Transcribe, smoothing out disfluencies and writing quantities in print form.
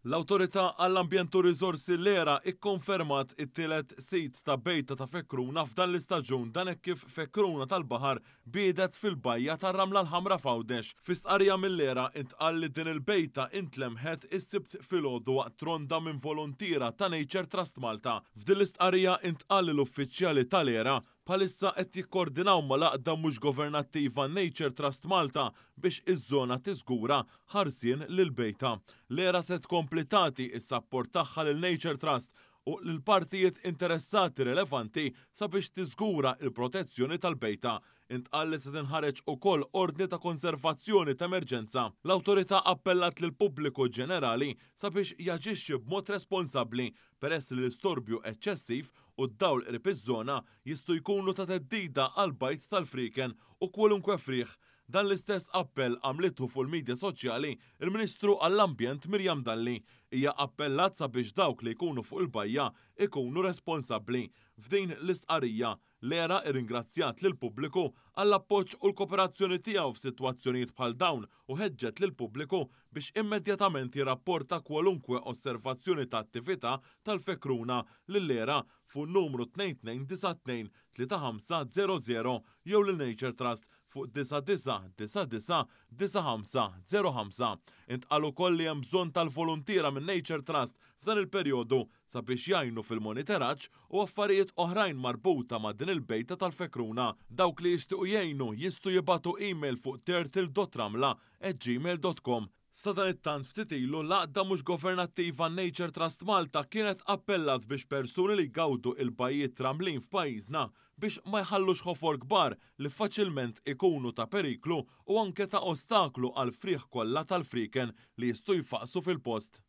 L-Awtorità għall-Ambjent u Riżorsi l-ERA ikkonfermat it-tielet sit ta' bejta ta' fekruna f'dan l-istaġun dan hekk kif fekruna tal-baħar biedet fil-bajja tar-Ramla l-Ħamra f'Għawdex. Fi stqarrija mill-ERA intqal li din il-bejta intlemħet is-Sibt filgħodu waqt ronda minn voluntiera ta' Nature Trust Malta. F'din l-istqarrija intqal li l-uffiċjali tal-ERA bħalissa qed jikkordinaw mal-għaqda mhux governattiva Nature Trust Malta biex iż-żona tiżgura ħarsien lill-bejta. L-ERA se tkompli tagħti s-sapport tagħha lil Nature Trust u lill-partijiet interessati relevanti sabiex tiżgura l-protezzjoni tal-bejta. Intqal li se tinħareġ ukoll ordni ta' konservazzjoni ta' emerġenza. L-Awtorità appellat lill-pubbliku ġenerali sabiex jaġixxi b'mod responsabbli peress li l-istorbju eċċessiv u d-dawl qrib iż-żona jistgħu jkunu ta' theddida għall-bajd tal-frieken u kwalunkwe frieħ. Dan l-istess appell għamlitu fuq il-midja soċjali l-Ministru għall-Ambjent Miriam Dalli. Hija appellat sabiex dawk li jkunu fuq il-bajja jkunu responsabbli. F'din l-istqarrija, l-ERA rringrazzjat lill-pubbliku għall-appoġġ u l-kooperazzjoni tiegħu f'sitwazzjonijiet bħal dawn u ħeġġet lill-pubbliku biex immedjatament jirrapporta kwalunkwe osservazzjoni ta' attività tal-fekruna lill-ERA fuq n-numru 2292 3500 jew lil Nature Trust fuq 9999 9505. Intqal ukoll li hemm bżonn tal-voluntiera minn Nature Trust f'dan il-perjodu sabiex jgħinu fil-monitoraġġ u affarijiet oħrajn marbuta ma' din il-bejta tal-fekruna. Dawk li jixtiequ jgħinu jistgħu jibagħtu email fuq turtle.ramla@gmail.com. Sadanittant ftit ilu l-għaqda mhux governattiva Nature Trust Malta kienet appellat biex persuni li jgawdu il-bajjiet ramlin f'pajjiżna biex ma jħallux ħofor kbar li faċilment ikunu ta' periklu u anke ta' ostaklu għall-frieħ kollha tal-frieken li jistgħu jfaqsu fil-post.